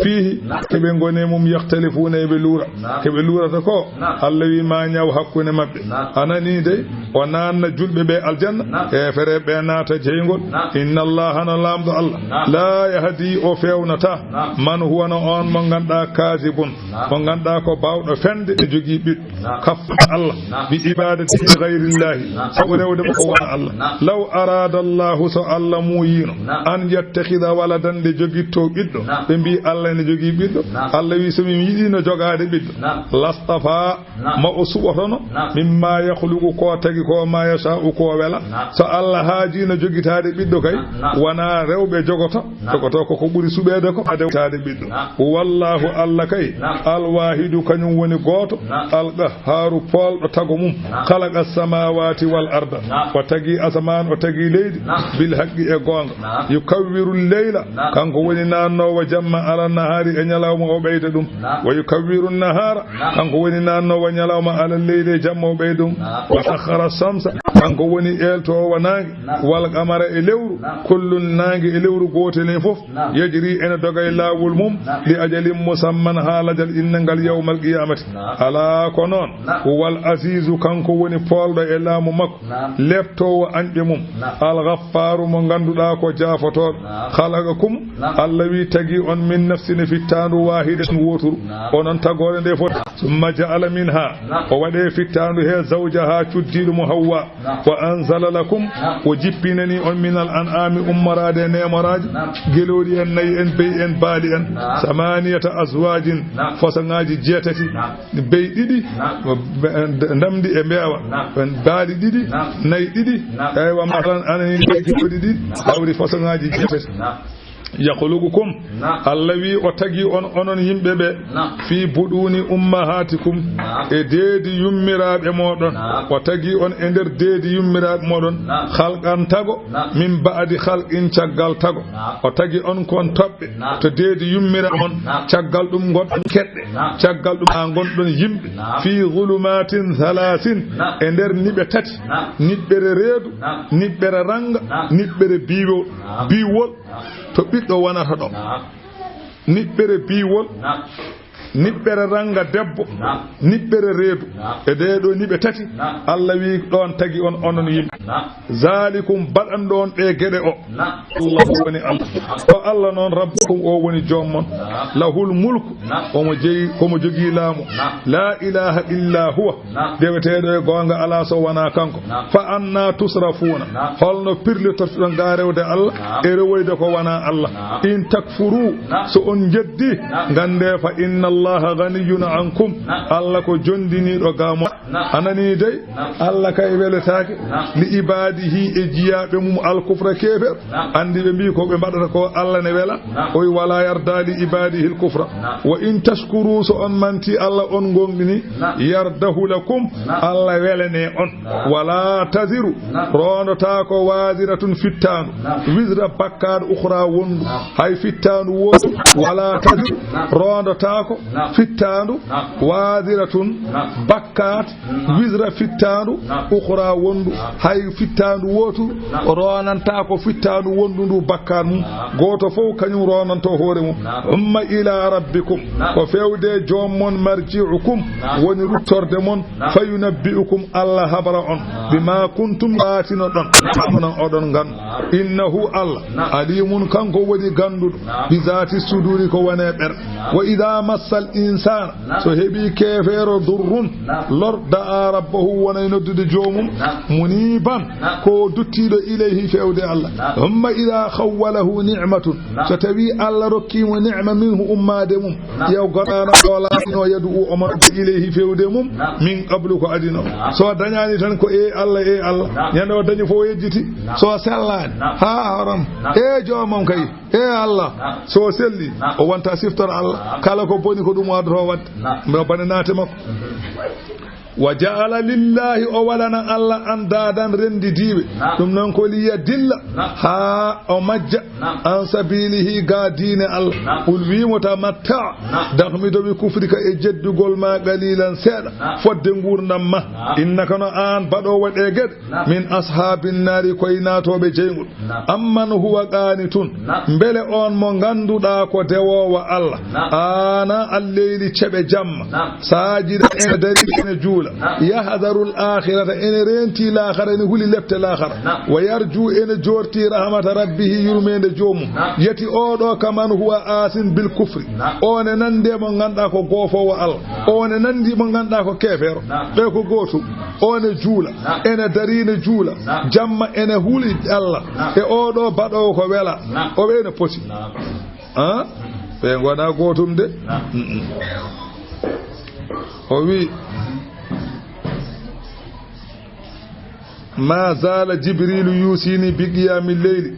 fiihi, ke ɓe ngoni e mum, yahtalifuuna, e ɓe luura, ke ɓe luurata ko, Allah wi, ma ñaaw hakkunde maɓɓe. A nanii dey, o naanna julɓe ɓe aljanna, heefereɓe ɓe naata jeyngol. Inna Allaha, no Laamɗo Allah, la yahdi, o feewnataa, man huwa, no on mo ngannduɗaa, kaazibun, mo ngannduɗaa ko baawɗo fende, e jogii ɓiɗɗo. Kaffa Allah bi ibadati ghayrillahi, sabu rewde ko wona Allah. Law arada Allahu, so Allah muuyiino, an yattakhidha waladan, nde jogitto ɓiɗɗo, ɓe mbi Allah ene jogii ɓiɗɗo. Allah wi, so mi yiɗino jogaade ɓiɗɗo, lastafa, ma o suɓotono, mimma yakhluqu, ko tagi ko, ma yasha'u, ko wela. So Allah haajiino jogitaade ɓiɗɗo kay, wona rewɓe jogoto. Jogoto ko ko ɓuri suɓeede ko, ade taade ɓiɗɗo. Wallahu, Allah kay, alwahidu, kañum woni gooto, alqahharu, poolɗo tago mum. Khalaqa samawati wal arda, o tagi asamaan, o tagi leydi, bil haqqi, e goonga. Yukawwiru leyla, kanko woni naannoowo jamma, ala nahaari, e ñalawma, o ɓeyda ɗum. Wa yukawwiru nahaara, kanko woni naannoowo ñalawma, ala leyli, e jamma, o ɓeyda ɗum. Wa sakhkhara shamsa, kanko woni eeltoowo naange, wal qamara, e lewru, kullun, naange e lewru gootel heen fof, yajri, ene doga e laawol mum, li ajalin musamman, haa lajal innangal, yawmal qiyamati. Ala ko noon, huwal azizu, kanko woni poolɗo e laamu makko, leeptoowo añɓe mum, al ghaffaaru, mo ngannduɗaa ko jaafotooɗo, khalaqakum, Allah wi tagi on, min nafsin, fittaandu, wahidatin, wooturu, onon tagoore nde fof, summa ja'ala minha, o waɗe fittaandu he, zawjaha, cuddiiɗo mo Hawwa, wa anzala lakum, o jippinani on, minal an'ami, ummoraade e neemoraaji, gelooɗi en, nayi en, be'i en, baali en, samaniyata azwajin, façon ŋaaji jeetati, be'i ɗiɗi, ndamndi e mbeewa, baali ɗiɗi, nayi ɗiɗi, eywa, masalan, anani gelooɗi ɗiɗi, hawri façon ŋaaji jeetati. Yakhluqukum. Naam. Allah wi o tagi on, onon yimɓe ɓe. Naam. Fi buɗuni ummahatikum. Naam. E deedi yummiraaɓe mooɗon. Naam. O tagi on e nder deedi yummiraaɓe mooɗon. Naam. Khalqan tago. Naam. Min ba'di khalqin caggal tago. Naam. O tagi on kon toɓɓe. Naam. To deedi yummiraaɓe on. Naam. Caggal ɗum ngonɗon keɗɗe. Naam. Caggal ɗum a ngonɗon yimɓe. Naam. Fi zulumatin thalathin. Naam. E nder niɓe tati. Naam. Niɓɓere reedu. Naam. Niɓɓere ranga. Naam. Niɓɓere biiwo-, Naam. biiwol. Naam. To ɓiɗɗo wonata ɗo. Naam. Niɓɓere biiwol. Naam. Niɓɓere ranga debbo. Naam. Niɓɓere reedu. Naam. E ɗee ɗoo niɓe tati. Naam. Allah wi ɗon tagi on, onon yimɓe. Naam. Zalikum, baɗanɗo on ɗee geɗe o. Naam. Allah woni Allah. O Allah noon, rabbukum, o woni joom mon. Naam. Lahul mulku. Naam. Omo jeyi, komo jogii laamu. Naam. La ilaha illa huwa. Naam. Deweteeɗo e goonga alaa so wonaa kanko. Naam. Fa anna tusrafuuna? Naam. Holno pirlitortoɗon ga rewde Allah, Naam. e rewoyde ko wonaa Allah? Naam. In takfuru, Naam. so on jeddi, Naam. ngannde fa inna Allaha ganiyun ankum, Naam. Allah ko jondiniiɗo ga mo. Naam. A nanii dey? Naam. Allah kay weletaake Naam. li ibadihi e jiyaaɓe mum al kufra keefer. Naam. Anndi ɓe mbii ko ɓe mbaɗata ko Allah ne wela. Naam. O wi, "Wala yarda li ibadihi l kufra." Naam. "Wa in tashkuru," so on manti Allah, on gonɗini, Naam. "yardahu lakum," Naam. Allah welane on. Naam. "Wala taziru," Naam. roondotaako, "waziratun," fittaandu, Naam. "wizra," bakkaat, "ukhra," wondu, Naam. hay fittaandu wootu. "Wala taziru," Naam. roondotaako, Naam. fittaandu, Naam. "waziratun," Naam. bakkaat, Naam. "wizra," fittaandu, Naam. "ukhra," wondu, Naam. hay fittaandu wootu Naam. roonantaako fittaandu wondu ndu bakkaat mum. Naam. Gooto fof kañum roonanto hoore mum. Naam. "Thumma ila rabbikum," Naam. ko feewde joom mon, "marji'ukum," Naam. woni ruttorde mon, Naam. "fa yunabbi'ukum," Allah habra on, Naam. "bima kuntum," ɓaatinoɗon, Naam. onon oɗon ngandu. Naam. "Innahu," Allah, Naam. "alimun," kanko woni gannduɗo, Naam. "bi zati suduri," ko wone ɓer. Naam. "Wa idha massal insana," Naam. so heɓi keefeero, "durrun," Naam. lor, "da'a rabbahu," wonay noddude joomum, Naam. "muniban," Naam. ko duttiiɗo, "ilayhi," feewde Allah. Naam. "Thumma idha khawwalahu ni'matun," Naam. so tawi Allah rokki mo ni'ma, "minhu," ummaade mum, Naam. "yaw gorano o laatino, yad'u, omo nodda, ilayhi," feewde mum, Naam. "min qablu," ko adino. Naam. So dañani tan ko, "E Allah, e Allah." Naam. Ñande o dañi fof o yejjiti. Naam. So sellaani, Naam. ha haram, Naam. "E joomam kay." E Allah, Naam. so o selli, Naam. o wonta siftor Allah. Naam. Kala ko boni ko ɗum o addoto waɗde. Naam. Mbe bane naate makko. Mhm. "Wa ja'ala lillahi," o waɗana Allah andaadan renndidiiɓe. Naam. Ɗum noon ko "liyadilla," Naam. haa o majja, Naam. "an sabilihi," ga diine Allah. Naam. "Qul," wiimo, "tamatta," Naam. dakmido, "bi kufrika," e jeddugol ma, "qalilan," seeɗa, Naam. fodde nguurndam ma. Naam. "Innaka," no aan baɗoowo ɗee geɗe, Naam. "min ashaabin naari," ko e naatooɓe jeyngol. Naam. "Amman huwa qaanitun," Naam. mbele on mo ngannduɗaa ko dewoowo Allah, Naam. "aanaa al-leyli," ceɓe jamma, Naam. "saajidan," ene darii, ene juula, Naam. "yahdarul aakhirata," ene reentii laakhara, ene huli lepte laakhara, Naam. "wa yarjuu," ene joortii, "rahmata rabbihi," yurmeende joomum, Naam. "yati oo ɗoo kaman huwa aasin bil kufri," Naam. o ne nanndi e mo ngannduɗaa ko goofoowo Allah, Naam. o ne nanndi mo ngannduɗaa ko keefeero, Naam. ɓe ko gootum. O ne juula, Naam. ene darii ne juula, Naam. jamma ene huli Allah, Naam. e oo ɗoo baɗoowo ko wela, Naam. o ɓe ene poti. Naam. Ah? Ɓe ngonaa gootum de. Naam. Mm-mm. O wi, "Ma zaala Jibriilu yuusini bi qiyaami leyli."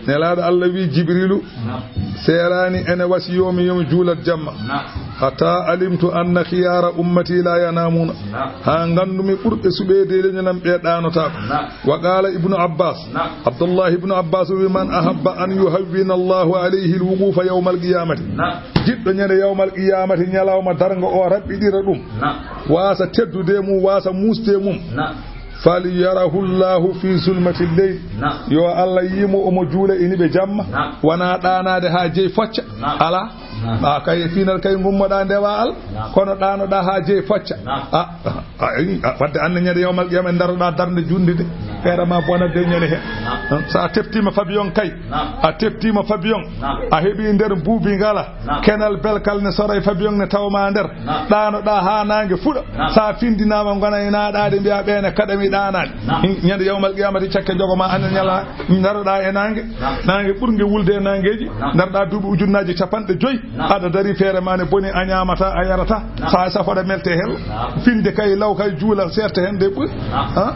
Nelaaɗo Allah wi, Jibriilu Naam. seeraani ene wasiyoo mi yo mi juulat jamma. Naam. "Hatta alimtu anna khiyaara ummati la yanaamuuna." Naam. Haa nganndumi ɓurɓe suɓeede leñol am ɓe ɗaanotaako. Naam. Wa qaala Ibnu Abbaas. Naam. Abdullahi Ibnu Abbaas wi, "Man ahabba an yuhawwina Allahu alayhi al-wuquufa yawmal qiyaamati." Naam. Jiɗɗo ñande yawmal qiyaamati, ñalawma darnga o, raɓɓiɗira ɗum. Naam. Waasa teddude mum, waasa muusde mum. Naam. "Falyarahu Allahu fi zulmati leyl." Naam. Yo Allah yiimo omo juula e niɓe jamma. Naam. Wonaa ɗaanaade haa jeyi focca. Naam. Alaa. Naam. A kay e pinal kay ngummoɗaa ndewa Allah. Naam. Kono ɗaanoɗaa haa jeyi focca. Naam. A, a, a, a, wadde an ne ñande yawmal qiyama en daroɗaa darnde juulde de. Naam. Feere ma bona de ñande he. Naam. So a teftiima fabiyon kay. Naam. A teftiima fabiyon. Naam. A heɓi nder buubi ngala. Naam. Kenal belkal ne soray fabiyon ne tawma nder. Naam. Ɗaanoɗaa haa naange fuɗa. Naam. Sa findinaama ngona e naaɗaade mbiya ɓeene kaɗa mi ɗaanaade. Naam. Ñande yawmal qiyamati cakke jogo ma an ñala daroɗaa e naange. Naam. Naange ɓurnge wulde e naangeeji. Naam. Daroɗaa duuɓi ujunnaaji capanɗe joyi. Naam. Aɗa dari feere ma ne boni a ñaamata a yarata. Naam. Sa safoɗa melte hel. Naam. Finde kay law kay juula serte hen de ɓuri. Naam. Ha?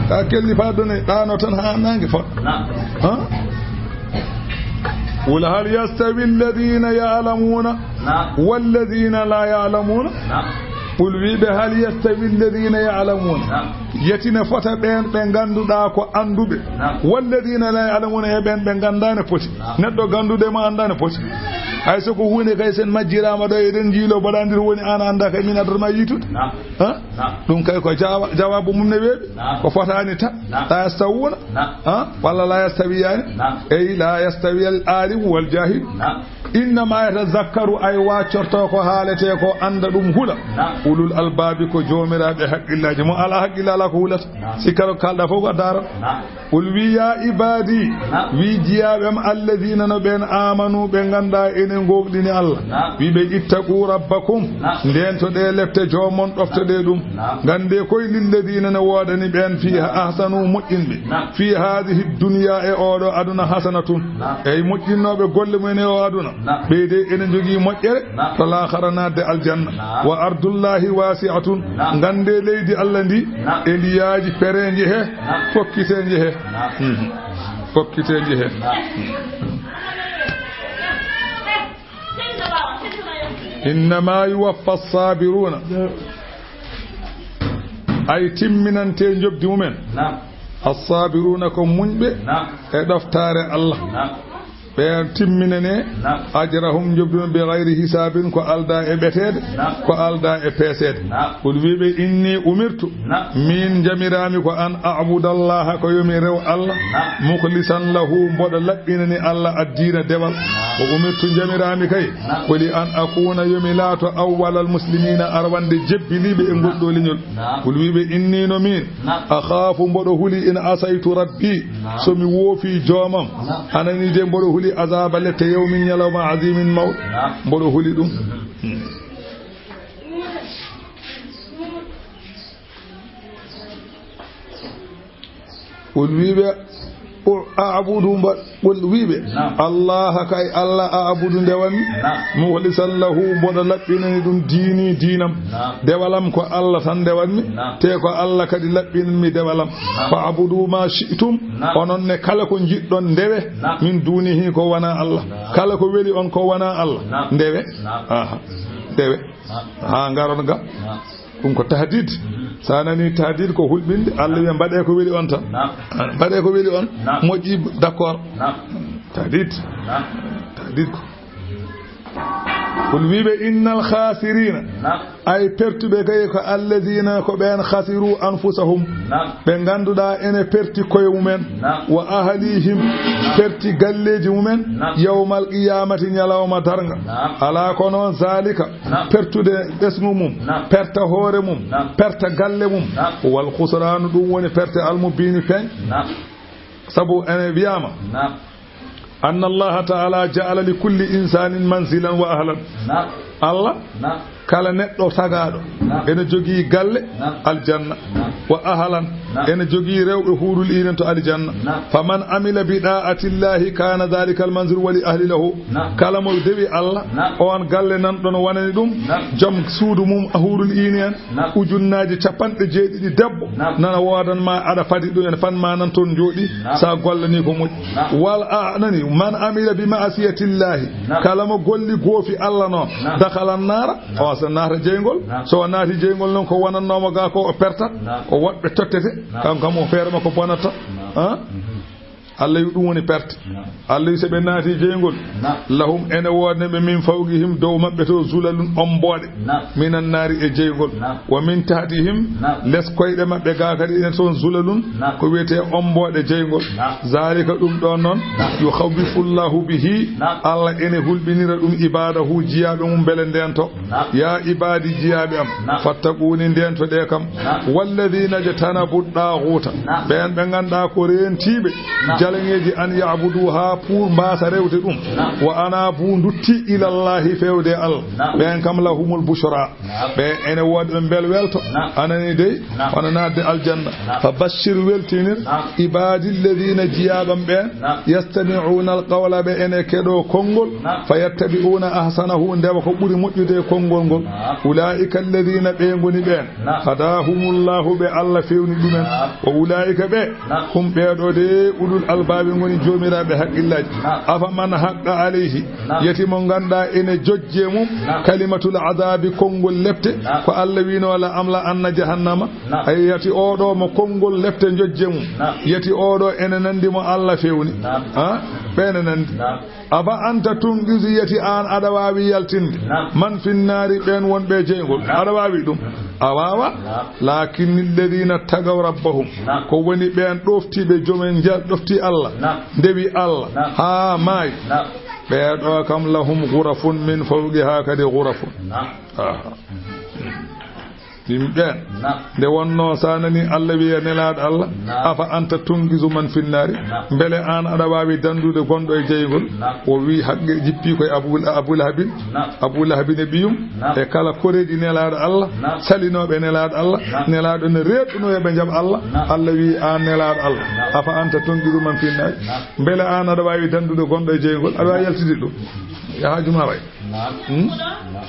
Ka kelli fa ɗone ɗaano tan haa naange fa. Naam. Ha? قل هل يستوي الذين يعلمون نعم. والذين لا يعلمون؟ نعم. Qul, wi ɓe, هل يستوي الذين يعلمون؟ نعم. Yetine fota ɓeen ɓe ngannduɗaa ko annduɓe. Naam. والذين لا يعلمون, e ɓeen ɓe nganndaa ne poti. Naam. Neɗɗo gannduɗo e mo anndaa ne poti. Hay so ko huunde kay, sen majjiraama ɗo, eɗen njiilo mbaɗandir woni aan anndaa kay, min addata ma yiitude. Naam. Ha? Naam. Ɗum kay ko jawa-, jawaabu mum ne weeɓi. Naam. Ko fotaani tan. Naam. لا يستوون. Naam. Ha? Walla لا يستويان. Naam. Ey, لا يستوي العالم والجاهل. Naam. إنما يتذكر, ay, waccorto ko haaletee ko, annda ɗum, hula. Naam. أولو الألباب, ko joomiraaɓe haqqillaaji. Mo alaa haqqille alaa ko hulata. Naam. Sikkata ko kaalɗaa fof ko a daara. Naam. قل, wi, يا عبادي, Naam. wi jiyaaɓe am, الذين, no ɓeen, آمنوا, ɓe nganndaa ene ngoogɗini Allah. Naam. Wi ɓe, اتقوا ربكم, Naam. Ndeentoɗee lepte joom mon, ɗoftoɗee ɗum. Naam. Nganndee koy, للذين, ne woodani ɓeen, في, Naam. أحسنوا, moƴƴinɓe. Naam. في هذه الدنيا, e ooɗo aduna, حسنة. Naam. Ey, moƴƴinnooɓe golle mumen e o aduna. Naam. Ɓeydee ene njogii moƴƴere. Naam. To laakhara naatde aljanna. Naam. وأرض الله واسعة. Naam. Nganndee leydi Allah ndi. Naam. E ndi yaaji pereenje he. Naam. Fokkiteenje he. Naam. Mhm. Fokkiteenje he. Naam. إنما يوفى الصابرون. Ay, timminante njoɓdi mumen. Naam. الصابرون, ko muñɓe Naam. E ɗoftaare Allah. Naam. Ɓe timminane Naam. أجرهم, njoɓdi mum, بغير حساب, ko aldaa e ɓeteede, Naam. Ko aldaa e peeseede. Naam. قل, wi ɓe, إني أمرت, Naam. Min njamiraami ko أن أعبد الله, ko yo mi rew Allah, Naam. مخلصا له, mboɗo laɓɓinani Allah الدين, dewal. Naam. وأمرت, njamiraami kay, Naam. ولأن أكون, yo mi laato, أول المسلمين, arwande jebbiliiɓe e ngol ɗoo leñol. Naam. قل, wi ɓe, إني, no miin, Naam. أخاف, mboɗo huli, إن عصيت ربي, Naam. So mi woofii joomam, Naam. Anani de, mboɗo huli, عذاب, lepte, يوم, ñalawma, عظيم, mawɗo. Naam. Mboɗo huli ɗum. Mhm. قل, wi ɓe, أعبد, mba-, قل, wi ɓe, Naam. الله, kay Allah, أعبد, ndewanmi, Naam. مخلصا له, mboɗo laɓɓinani ɗum, ديني, diinam. Naam. Dewalam ko Allah tan ndewanmi, Naam. Te ko Allah kadi laɓɓinanmi dewalam. Naam. فاعبدوا ما شئتم, Naam. Onon ne, kala ko njiɗɗon ndewe, Naam. من دونه, ko wonaa Allah. Naam. Kala ko weli on ko wonaa Allah, Naam. Ndewe. Naam. Aha. Ndewe. Naam. Haa ngaron ga. Naam. Ɗum ko tahdid. Mhm. So a nanii tahdid, ko hulɓinde, Allah wiya, mbaɗee ko weli on tan. Naam. Mbaɗee ko weli on. Naam. Moƴƴi, d'accord. Naam. Tahdid. Naam. Tahdid ko. قل, wi ɓe, إن الخاسرين, Naam. Ay, pertuɓe kay ko الذين, ko ɓeen, خسروا أنفسهم, Naam. Ɓe ngannduɗaa ene perti koye mumen, Naam. وأهليهم, Naam. Perti galleeji mumen, Naam. يوم القيامة, ñalawma darnga. Naam. Alaa ko noon, ذلك, Naam. Pertude ɓesngu mum, Naam. Perta hoore mum, Naam. Perta galle mum, Naam. هو الخسران, ɗum woni perte المبين, feeñ. Naam. Sabu ene wiyaama, Naam. أن الله تعالى جعل لكل إنسان منزلا وأهلا. Naam. Allah, Naam. Kala neɗɗo tagaaɗo, Naam. Ene jogii galle, Naam. Aljanna. Naam. وأهلا, Naam. Ene jogii rewɓe huurul iinen to aljanna. Naam. فمن عمل بطاعة الله كان ذلك المنزل ولأهله. Naam. Kala mo dewi Allah, Naam. Oon galle nan ɗon wonani ɗum, Naam. Joom suudu mum huurul iini en, Naam. Ujunnaaji capanɗe jeeɗiɗi debbo, Naam. Nana woodan ma, aɗa fadi ɗum en, fan ma nan toon njooɗi, Naam. So a gollanii ko moƴƴi. Naam. Wal a nani, من عمل بمعصية الله, Naam. Kala mo golli goofi Allah noon, Naam. دخل النار, Naam. O sa naata jeyngol. Naam. So o naati jeyngol noon, ko wonannoo mo ga ko o pertat, Naam. Ko woɗɓe tottete, Naam. Kanko kam o feere makko bonata. Naam. Ha? Mhm. Allah wi ɗum woni perte. Naam. Allah wi so ɓe naati jeyngol, Naam. لهم, ene woodani ɓe, من فوقهم, dow maɓɓe to, ظلل, ommbooɗe, Naam. من النار, e jeyngol, Naam. ومن تحتهم, Naam. Les koyɗe maɓɓe ga kadi ene toon, ظلل, Naam. Ko wiyetee ommbooɗe jeyngol. Naam. ذلك, ɗum ɗoon noon, Naam. يخوف الله به, Naam. Allah ene hulɓinira ɗum, عباده, jiyaaɓe mum, mbele ndeento. Naam. يا عبادي, jiyaaɓe am, Naam. فاتقون, ndeentoɗee kam. Naam. والذين اجتنبوا الطاغوت, Naam. Ɓeen ɓe ngannduɗaa ko reentiiɓe, Naam. Jalaŋeeji, أن يعبدوها, pour mbaasa rewde ɗum. Naam. وأنابوا, nduttii, إلى الله, feewde Allah. Naam. Ɓeen kam, لهم البشرى. Naam. Ɓe ene woodi ɓe mbel welto. Naam. Anani dey, Naam. Hono naatde aljanna. Naam. فبشر, weltinir, Naam. عبادي الذين, jiyaaɓe am ɓeen, Naam. يستمعون القول, ɓe ene keɗoo konngol, Naam. فيتبعون أحسنه, ndewa ko ɓuri moƴƴude e konngol ngol. Naam. أولئك الذين, ɓe ngoni ɓeen, Naam. هداهم الله, ɓe Allah feewni ɗumen. Naam. وأولئك, ɓe, Naam. هم, ɓee ɗoo de, أولو Baabi ngoni joomiraaɓe haqqillaaji. Naam. Afa man haqqa alayhi. Naam. Yati mo ngannduɗaa ene jojje mum. Naam. Kalimatul adaabi, konngol lepte. Naam. Ko Allah wiino, "La amla anna jahannama." Naam. Ay, yati oɗo mo konngol lepte jojje mum. Naam. Yati oɗo ene nanndi mo Allah fewni. Naam. Ha? Ɓe ene nanndi. Naam. Afa anta tunqizu, yati aan aɗa waawi yaltinde. Naam. Man finnaari, ɓeen wonɓe e jeyngol. Naam. Aɗa waawi ɗum? A waawa. Naam. Laakin alladina tagaw rabbahum. Naam. Ko woni ɓeen ɗoftiiɓe joomen jal-, ɗofti Allah. Naam. Ndewi Allah. Naam. Haa maayi. Naam. Ɓee ɗo kam lahum gurafun min fawqiha kadi gurafun. Naam. Aha. Yimɓe ɓeen. Naam. Nde wonnoo so a nanii Allah wiya nelaaɗo Allah, naam, afa anta tunqizu man finnaari? Naam. Mbele aan aɗa waawi danndude gonɗo e jeyngol? Naam. O wii haqqe jippi koye Abu, Abu Lahabin. Naam. Abu Lahabin e ɓiyum, naam, e kala koreeji nelaaɗo Allah, naam, salinooɓe nelaaɗo Allah, naam, nelaaɗo ne reeɗunoo yo ɓe njaɓ Allah. Naam. Allah wii aan nelaaɗo Allah, naam, afa anta tunqizu man finnaari? Naam. Mbele aan aɗa waawi danndude gonɗo e jeyngol? Aɗa waawi yaltide ɗum? Yaha juma way. Naam. Hmm? Naam.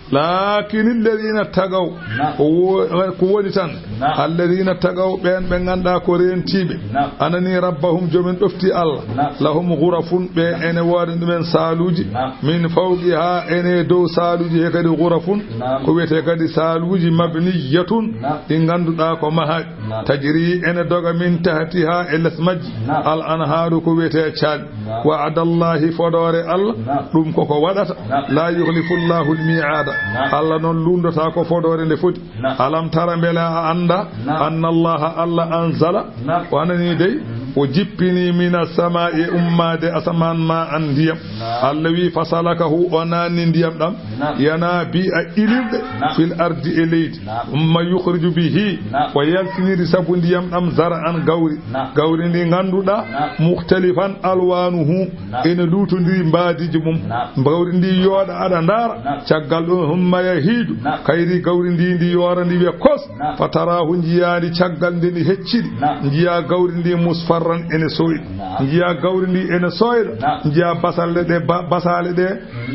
Laakin alladina tagaw, naam, ko wo-, ko woni tan, naam, alladina tagaw, ɓeen ɓe ngannduɗaa ko reentiiɓe, naam, anani rabbahum, joomen ɗofti Allah, naam, lahum gurafun, ɓe ene woodi ɗumen saaluuji, naam, min fawqiha, ene dow saaluuji he kadi gurafun, naam, ko wiyetee kadi saaluuji mabniyatun, naam, ɗi ngannduɗaa ko mahaaɗi. Naam. Tajri ene doga min tahtiha e les majji. Naam. Al anhaaru ko wiyetee caaɗi. Naam. Wa'adallahi fodoore Allah. Naam. Ɗum koko waɗata. Naam. La yukhlifu Allahu al mi'ada. Naam. Allah noon luundotaako fodoore nde foti. Naam. Alam tara mbele a annda. Naam. Anna Allaha Allah anzala. Naam. O anani dey. Mhm. O jippini mina samaa'i ummaade asamaan ma an ndiyam. Naam. Allah wi fasalakahu o naanni ndiyam ɗam. Naam. Yana bi a ilirɗe. Naam. Fil ardi e leydi. Naam. Umma yukhriju bihi. Naam. O yaltiniri sabu ndiyam ɗam zara'an gawri. Naam. Gawri ndi ngannduɗaa. Naam. Mukhtalifan alwanuhu. Naam. Ene luutondiri mbaadiiji mum. Naam. Gawri ndi yooɗa aɗa ndaara. Naam. Caggal ɗum humma yahiiju. Naam. Kayri gawri ndi ndi yoora ndi wiya kos. Naam. Fatarahu njiyaandi caggal nde ndi hecciri. Naam. Njiya gawri ndi musfarran ene sooyɗi. Naam. Njiya gawri ndi ene sooyɗa. Naam. Njiya basalle ɗe ba-, basaale ɗe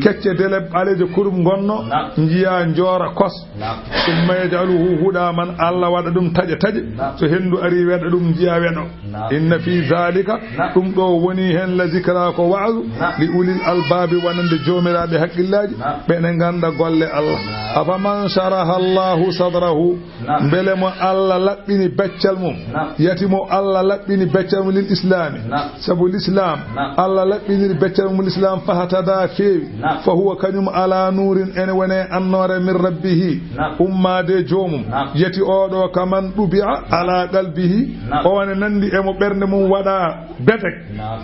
kecce dele ɓaleeje kurum ngonno, naam, njiya njoora kos. Naam. Summa yaj'aluhu huɗaaman, Allah waɗa ɗum taƴe taƴe. Naam. So henndu ari weɗa ɗum, njiya weɗo. Naam. Inna fi zalika, naam, ɗum ɗo woni heen la zikra ko wa'azu, naam, li ulil albaabi wonande joomiraaɓe haqqillaaji, naam, ɓe ne ngannda golle Allah. Naam. Afaman sharaha Allahu sadrahu, naam, mbele mo Allah laɓɓini beccal mum? Naam. Yati mo Allah laɓɓini beccal mum lil islami. Naam. Sabu l'islam, naam, Allah laɓɓiniri beccal mum l'islam, fahatada feewi. Naam. Fa huwa kañum ala nuurin ene wone annoore min rabbihi. Naam. Ummaade joomum. Naam. Yati oɗo kaman ɗubi'a ala qalbihi. Naam. O ene nanndi e mo ɓernde mum waɗa betek. Naam.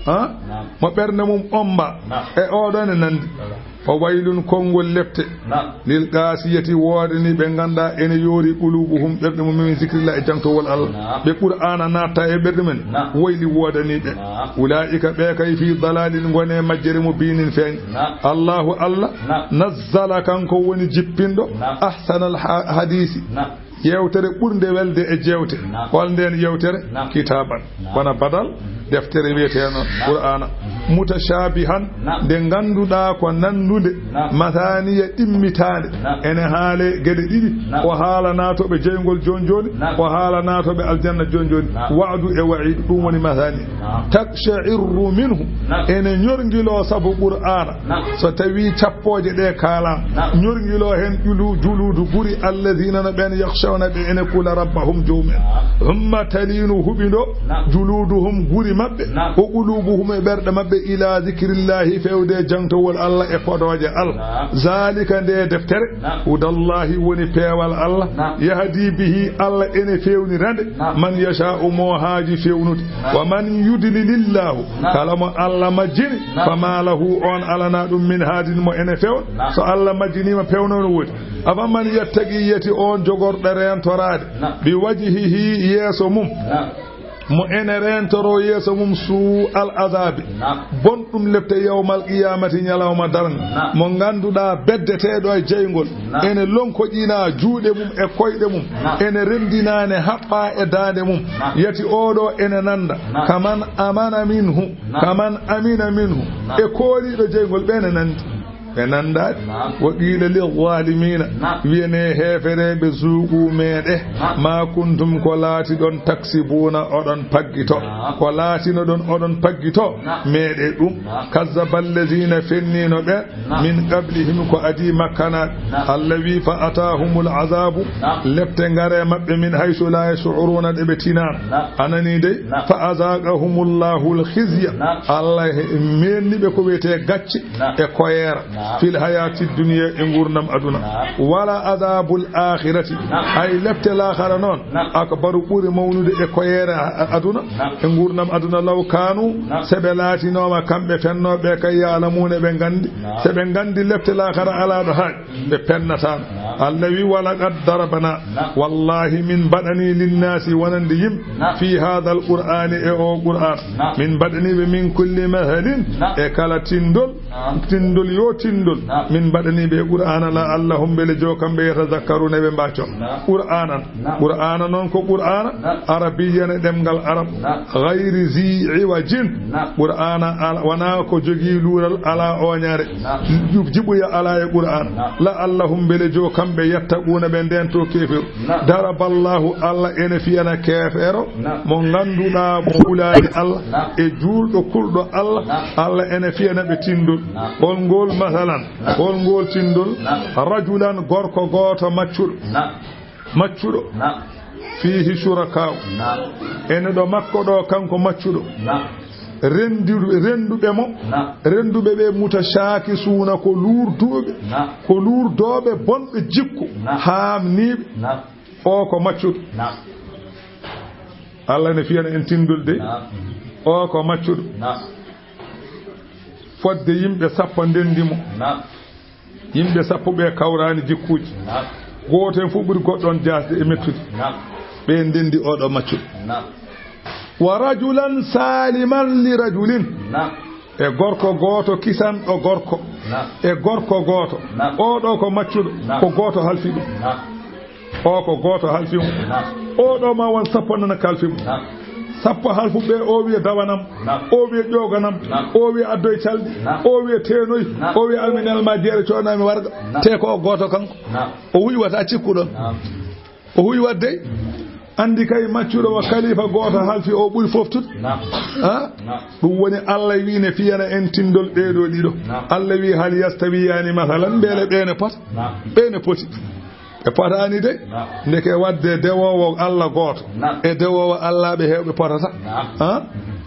Ha? Naam. Mo ɓernde mum omba. Naam. E oɗo ene nanndi. Voilà. Fa waylun, konngol lepte. Naam. Lil qasiyati, woodani ɓe ngannduɗaa ene yoori qulubuhum, ɓerɗe mum min zikrillah e jangtowol Allah. Naam. Ɓe Qur'aana naatta e ɓerɗe mum. Naam. Wayli woodani ɓe. Naam. Ulaa'ika, ɓe kay, fi dalalin, ngone majjere mo binin feeñ. Naam. Allahu Allah, naam, nazzala, kanko woni jippinɗo, naam, ahsanal ha-, hadisi. Naam. Yewtere ɓurnde welde e jewte. Naam. Hol nden yewtere? Naam. Kitaban. Naam. Wona badal, mhm, deftere wiyeteeno, naam, Qur'aana. Mhm. Mutashabihan, naam, nde ngannduɗaa ko nanndude. Naam. Mathaniya ɗimmitaande. Naam. Ene haale geɗe ɗiɗi. Naam. O haala naatooɓe jeyngol jooni jooni. Naam. O haala naatooɓe aljanna jooni jooni. Naam. Wa'du e wa'idu, ɗum woni mathani. Naam. Taqsha'irru minhu. Naam. Ene ñorngiloo sabu Qur'aana. Naam. So tawii cappooje ɗe kaalaama, naam, ñorngiloo heen julu-, juluudu guri, alladina no ɓeen, yakhshawna, ɓe ene kula, rabbahum, joomum en. Naam. Humma taliinu, huɓindoo, naam, juluuduhum, guri maɓɓe, naam, wa quluubuhum, e ɓerɗe maɓɓe, ila zikrillahi, fewde jangtowol Allah e fodooje Allah. Naam. Zalika, nde deftere, naam, hudallahi, woni peewal Allah. Naam. Yahdi bihi, Allah ene feewnira nde, naam, man yasha'u, mo haaji feewnude. Naam. Wa man yudlilillahu, naam, kala mo Allah majjini, naam, fama lahu, on alana ɗum, min haadin, mo ene feewna. Naam. So Allah majjiniima, peewno no woodi. Afaman yattaqi, yati on jogorɗo reentoraade, naam, bi wajhihi, yeeso mum. Naam. Mo ene reentoro yeeso mum suu al azabi. Naam. Bonɗum lepte yawmal qiyamati, ñalawma darnga. Naam. Mo ngannduɗaa beddeteeɗo e jeyngol. Naam. Ene lonkoƴina juuɗe mum e koyɗe mum. Naam. Ene renndina, ne haɓɓa e daande mum. Naam. Yati oɗo ene nannda. Naam. Kaman amana minhu. Naam. Kaman amina minhu. Naam. E kooriiɗo jeyngol ɓe ne nanndi. Ɓe nanndaani. Naam. Wa qiila lil zaalimiina. Naam. Wiyanee heefereeɓe, zuuquu meeɗee. Naam. Maa kuntum, ko laatiɗon, taksibuuna, oɗon paggito. Naam. Ko laatinoɗon, oɗon paggito. Naam. Meeɗee ɗum. Naam. Kazzaba allaziina, fenniino ɓe. Naam. Min qablihim, ko adii makkanaaɓe. Naam. Allah wi, fa ataahumul azaabu. Naam. Lepte ngare maɓɓe, min haysu laa yash'uruuna, ɗe ɓe tinaano. Naam. A nanii dey? Naam. Fa azaaqahumullahul khizya. Naam. Allah he-, meenni ɓe ko wiyetee gacce. Naam. E koyeera. Naam. Fil hayaati dunya, e nguurndam aduna. Naam. Wala azaabul aakhirati. Naam. Hay lepte laakhara noon. Naam. Akbaru, ɓuri mawnude e koyeera a-, aduna. Naam. E nguurndam aduna, law kaanu, naam, se ɓe laatinooma kamɓe fennooɓe kay, ya'lamuuna, ɓe nganndi. Naam. Se ɓe nganndi lepte laakhara alaa ɗo haaɗi, ɓe pennataano. Naam. Allah wi, "Wa laqad darabna." Naam. Wallahi, min mbaɗanii linnaasi, wonande yimɓe, naam, fii haadal qur'aani, e oo qur'aan. Naam. Min mbaɗanii ɓe min kulli mahalin, naam, e kala tinndol. Naam. Tinndol yo tinndol. Naam. Min mbaɗanii ɓe qur'aana, la'allahum, mbele joo kamɓe, yatazakkaruuna, ɓe mbaacoo. Naam. Qur'aanan. Naam. Qur'aana noon ko qur'aana, naam, arabiyyan, e ɗemngal arab. Naam. Ghayri zi iwajin. Naam. Qur'aana al-, wonaa ko jogii luural, alaa ooñaare. Naam. Jub-, jiɓuya alaa e qur'aana. Naam. La'allahum, mbele joo kamɓe, yattaquuna, ɓe ndeentoo keeferu. Naam. Daraballahu, Allah ene fiyana keefeero, naam, mo ngannduɗaa mo hulaani Allah, naam, e juulɗo kulɗo Allah, naam, Allah ene fiyana ɓe tinndol. Naam. Hol ngol, masalan, naam, hol ngol tinndol? Naam. Rajulan, gorko gooto maccuɗo. Naam. Maccuɗo. Naam. Fiihi shurakaa'u. Naam. Ene ɗo makko ɗo, kanko maccuɗo. Naam. Rennduɓe, rennduɓe mo. Naam. Rennduɓe ɓe, mutashaakisuuna, ko luurduɓe. Naam. Ko luurdooɓe, bonɓe jikku. Naam. Haamniiɓe. Naam. O ko maccuɗo. Naam. Allah ne fiyana en tinndol de. Naam. O ko maccuɗo. Naam. Fodde yimɓe sappo ndenndi mo. Naam. Yimɓe sappo ɓe kawraani jikkuuji. Naam. Gooto en fof ɓuri goɗɗo on jaasde e mettude. Naam. Ɓe ndenndi oɗo maccuɗo. Naam. Wa rajulan saliman li rajulin. Naam. E gorko gooto kisanɗo gorko. Naam. E gorko gooto. Naam. Oɗo ko maccuɗo. Naam. Ko gooto halfi ɗum. Naam. O ko gooto halfi mo. Naam. Oɗo ma won sappo nana kalfi mo. Naam. Sappo halfu ɓe, o wiya dawanam. Naam. O wiya ƴooganam. Naam. O wiya addoy calɗi. Naam. O wiya teenoy. Naam. O wiya alminel ma jeere coonami warga. Naam. Te ko o gooto kanko. Naam. O huyi wata cikkuɗon. Naam. O huyi wadde. Anndi kay maccuɗo wa kalifa gooto halfi o ɓuri foftude. Naam. Ha? Naam. Ɗum woni Allah wi ne fiyana en tinndol ɓeeɗo ɗiɗo. Naam. Allah wi hal yastawiyaani masalan, mbele ɓe ne pota? Naam. Ɓe ne poti? Ɓe potaani de. Naam. Ndeke wadde dewoowo Allah gooto. Naam. E dewoowo Allah ɓe heewɓe potata. Naam. Ha?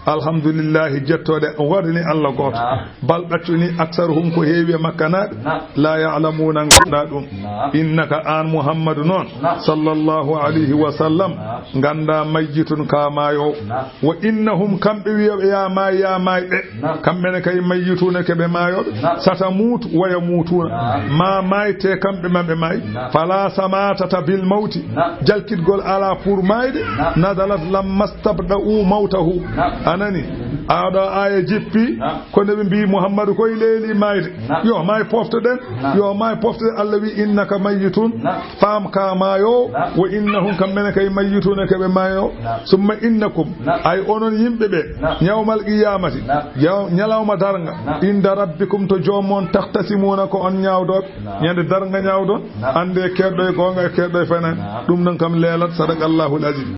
Alhamdulillahi, jettooɗe wardini Allah gooto. Naam. Bal ɗaccuni aksaruhum ko heewi e makkanaaɓe. Naam. La ya'lamuuna, nganndaa ɗum. Naam. Innaka, aan Muhammadu noon, naam, sallallahu alayhi wa sallam, naam, nganndaa mayyitun ka maayoowo. Naam. Wa innahum kamɓe wiyaɓe ya maay, ya maay ɓe. Naam. Kamɓe ne kay mayyituuna ke ɓe maayooɓe. Naam. Satamuutu wa yamuutuuna. Naam. Ma maayte kamɓe ma ɓe maay. Naam. Fala samatata bil mawti. Naam. Jalkitgol alaa pour maayde. Naam. Nazalat lamma stabda'u mawtahu. Naam. A nani? Aɗo aya jippi. Naam. Ko nde ɓe mbii Muhammadu koye leeli maayde. Naam. Yo maay poftoɗen. Naam. Yo maay poftoɗen. Allah wi innaka mayyitun. Naam. Faam ka maayo. Naam. Wa innahum kamɓe ne kay mayyituna ke ɓe maayo. Naam. Summa innakum. Naam. Ay onon yimɓe ɓe. Naam. Yawmal qiyamati. Naam. Yaw-, ñalawma darnga. Naam. Inda rabbikum to joom on taxtasimuna ko on ñaawdooɓe. Naam. Ñande darnga ñaawdon. Naam. Annde keɗɗo e goonga e keɗɗo e fenani. Naam. Ɗum noon kam leelat. Sadaqallahul azim.